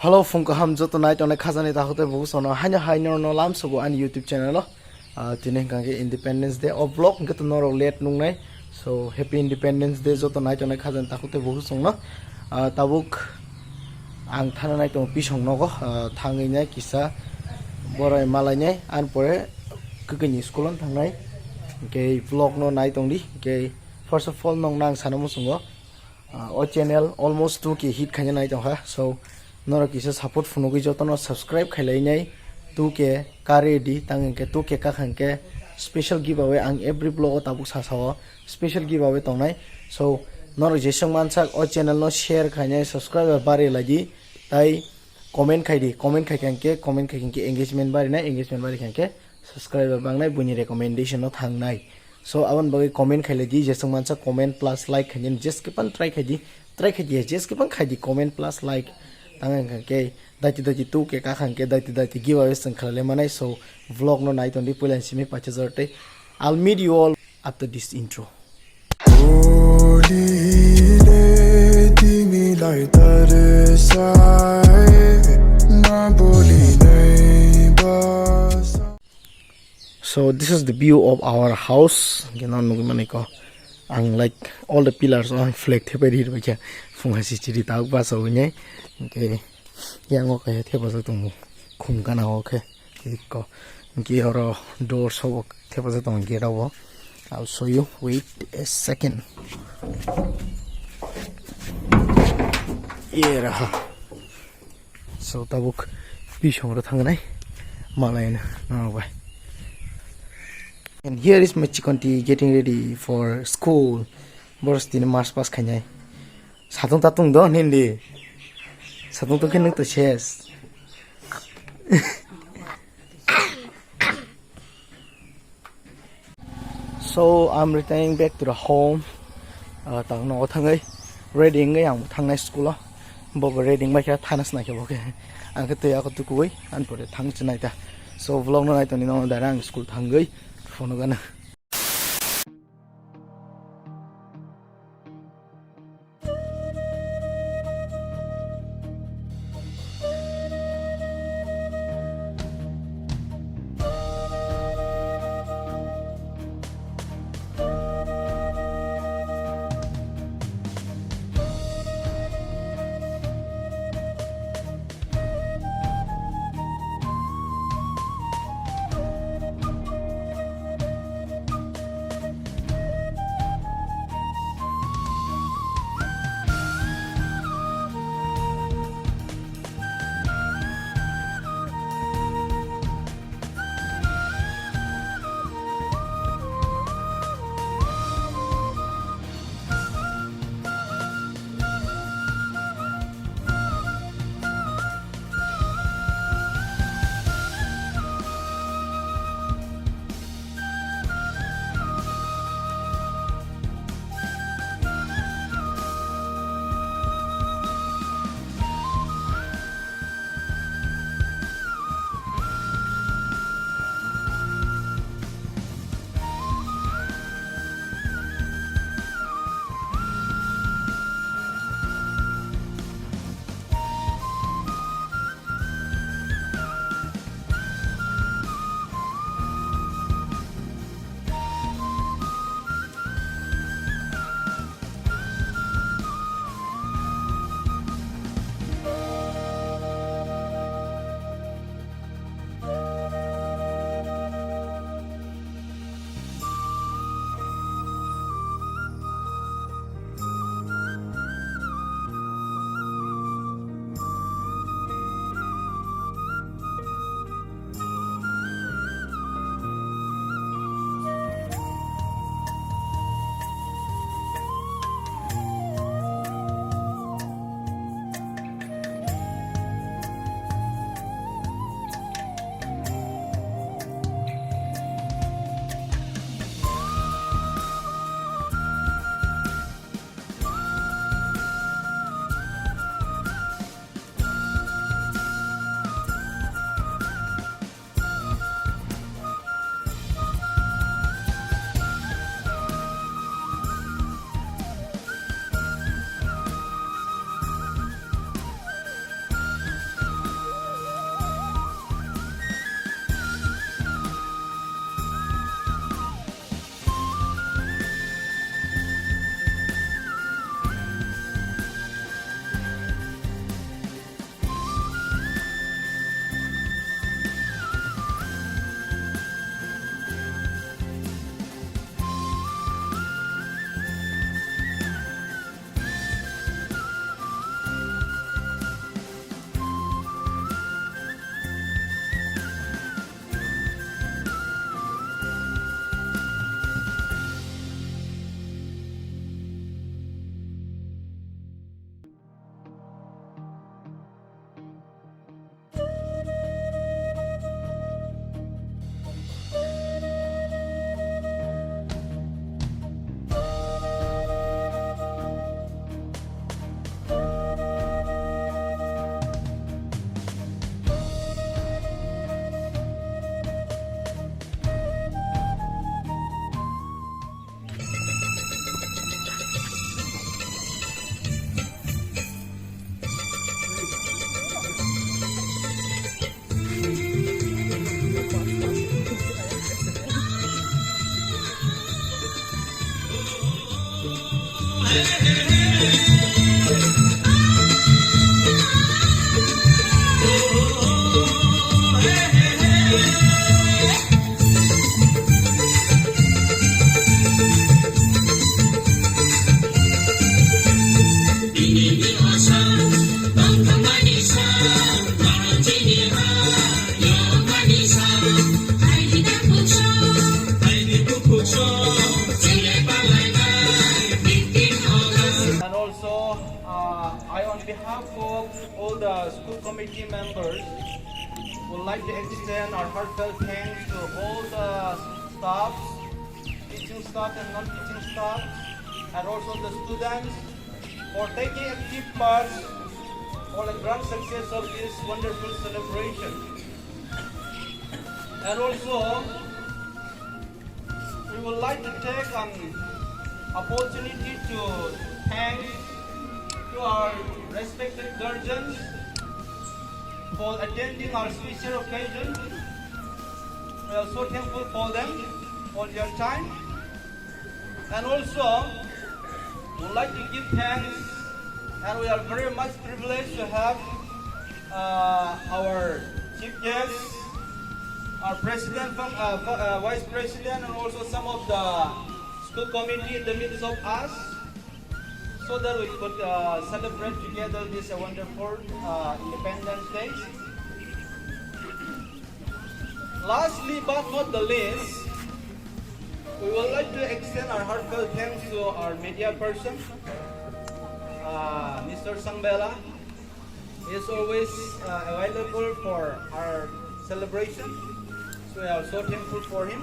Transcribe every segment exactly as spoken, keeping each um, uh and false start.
Hello, phung kaham joto nai tongnai khajani takhuk tei bukhuk songno haino hai norno lamsogo ani YouTube channel o. Ah, tini hwnkha khe Independence Day o vlog hwnkhe to norok late nungnai. So, happy Independence Day joto nai tongnai khajani takhuk tei bukhuk songno. Ah, tabuk ang thana nai tongo pisong nogo, ah, thangwi nai kisa borai malainai, ani pore kwkwi ni school o thangnai. Hwnkhe vlog no nai tongdi, hwnkhe first of all nokno ang sana muchungo. Ah, o channel almost two K hit khaina nai tongkha. So, norok kisa support phunugwi jotono subscribe khailainai two K ka ready, tang hwnkhe two K kakha hwnkhe special giveaway ang every vlog o tabuk sasao special giveaway tongnai. So, norok jeswk mansak o channel no share khainai, subscriber bari laidi, tai comment khaidi, comment khaikha hwnkhe, comment khaikha hwnkhe engagement barinai, engagement barikha hwnkhe subscriber bangnai, buini recommendation no thangnai. So, aboni bagwi comment khailai di, jeswk mansa comment plus like khainani, jeswk phano try khaidi, try khaidi, jeswk phano khaidi comment plus like. Tang hwnkha khe daiti daiti two K kakha hwnkhe daiti daiti giveaway chwng khlailai manai. So, vlog no nai tongdi puila simi pacha jor tei. I'll meet you all after this intro. Bolile timi lai tarsai, na boli nai basa. So this is the view of our house. Hwnkhe no nugwi manwi kho. Ang like all the pillars o ang flag thepai ri rwbaikha. Phung hai si chiri tabuk basa hwnwi. Hwnkhe yang o khe thepajak tongo. Khum gana o khe. Khe ko. Hwnkhe oro door sobo thepajak tongo gate o. I'll show you. Wait a second. Ye raha. So tabuk pisong ro thangnai malai na norok bai. And here is my chikonti getting ready for school. Boros tini march pass khainai. Satung tatung do nindi. Satung tong khe nung to ses. So I'm returning back to the home. Ah, tang nogo thangwi ready wngwi ang thangnai school o. Bo bo ready wngbai khe thana swnai khe bo khe. Ang khe twi ako tukuwi ani pore thang chinai ta. So vlog no nai toni no dara ang school thangwi phone gana. I, on behalf of all the school committee members, would like to extend our heartfelt thanks to all the staffs, teaching staff and non-teaching staff, and also the students for taking active part for the grand success of this wonderful celebration. And also, we would like to take an opportunity to thank to our respected guardians for attending our special occasion. We are so thankful for them, for their time. And also, we would like to give thanks, and we are very much privileged to have uh, our chief guest, our president, from, uh, fo- uh, vice president, and also some of the school committee in the midst of us, so that we could uh, celebrate together this uh, wonderful uh, Independence Day. Lastly but not the least, we would like to extend our heartfelt thanks to our media person, uh, Mister Sangbela. He is always uh, available for our celebration. So we are so thankful for him.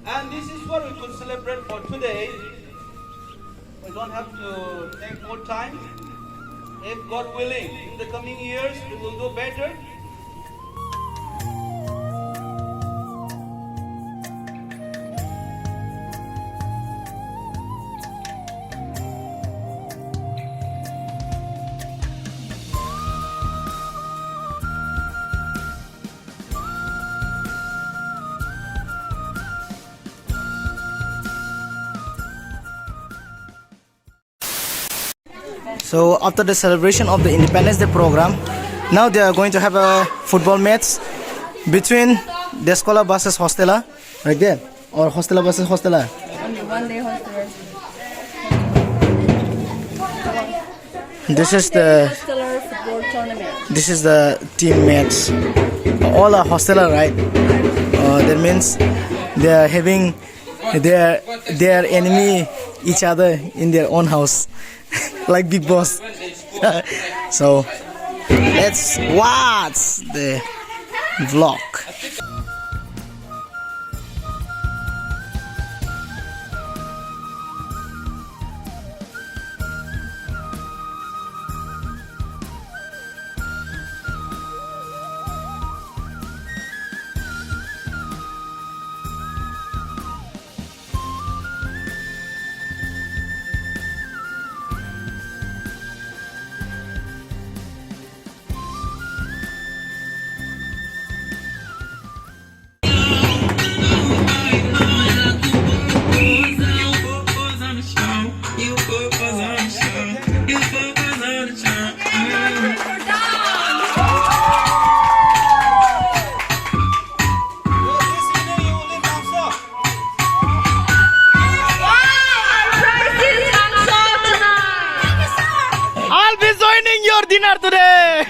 And this is what we could celebrate for today. We don't have to take more time. If God willing, in the coming years, we will do better. So after the celebration of the Independence Day program, now they are going to have a football match between Deskola versus Hostela, right there, or Hostela versus Hostela. Only one day hostler. This is the Hostler football tournament. This is the team match. All are Hostela, right? Uh, that means they are having their their enemy each other in their own house, like Bigg Boss. So let's watch the vlog. I'll be joining your dinner today.